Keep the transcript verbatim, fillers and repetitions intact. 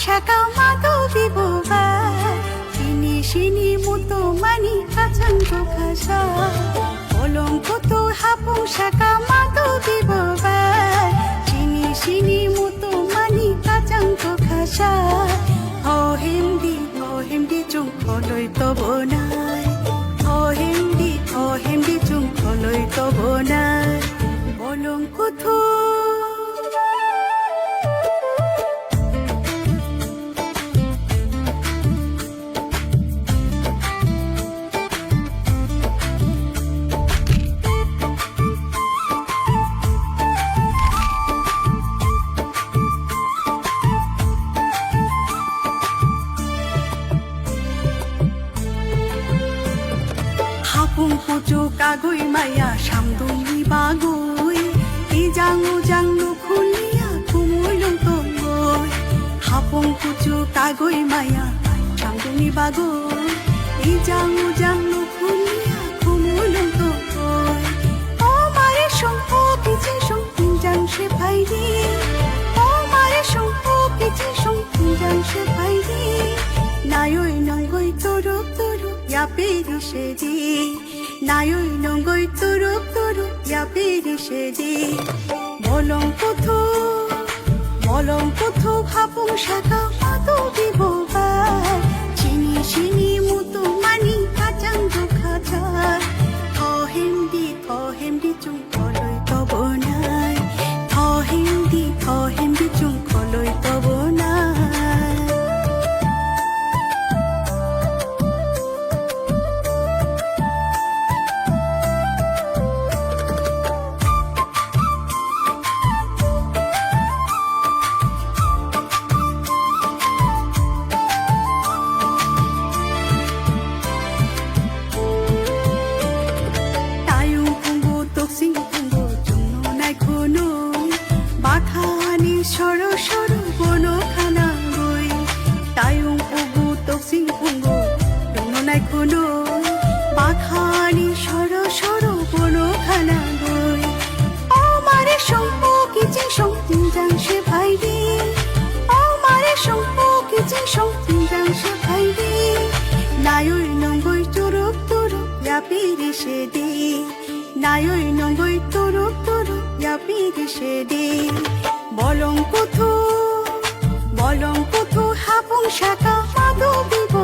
Saka madu bibo bai, chini sini muto mani kachang kokha sa. Bolong kuthuk hapung saka madu bibo bai, chini sini muto mani kachang kokha sa. Ho himdi, ho himdi chung kholoi tobo nai. Ho himdi, ho himdi chung kholoi tobo nai. Bolong kuthuk. Hapung kuchuk kagwi maya samdungni bagwi, ijang ujang nukhungni ya kumulung tongwi. Hapung kuchuk kagwi maya samdungni bagwi, ijang ujang nukhungni ya kumulung tongwi. O mare song, o kiching song, tingjang se phaidi. O mare song, o kiching song, tingjang se phaidi. Naiwi nungwi turuk turuk yapiri sedi. Naiwi nungwi turuk turuk yapiri sedi. Bolong kuthuk, bolong kuthuk hapung saka madu bibo bai. Chini sini mutu mani kachang dukha char. Tho himdi, tho himdi chung kholoi tobo nai. Tho himdi, tho himdi chung kholoi tobo nai. Tayung phungo, toksing phungo, chwngno naikhwno. Bathani soro soro bono khanangwi. Tayung phungo, toksing phungo, chwngno naikhwno. Bathani soro soro bono khanangwi. O mare song, o kiching song, tingjang se phaidi. O mare song, o kiching song, tingjang se phaidi. Naiwi nungwi turuk turuk yapiri sedi. Naiwi nungwi turuk turuk yapiri sedi. Bolong kuthuk, bolong kuthuk hapung saka madu bibo.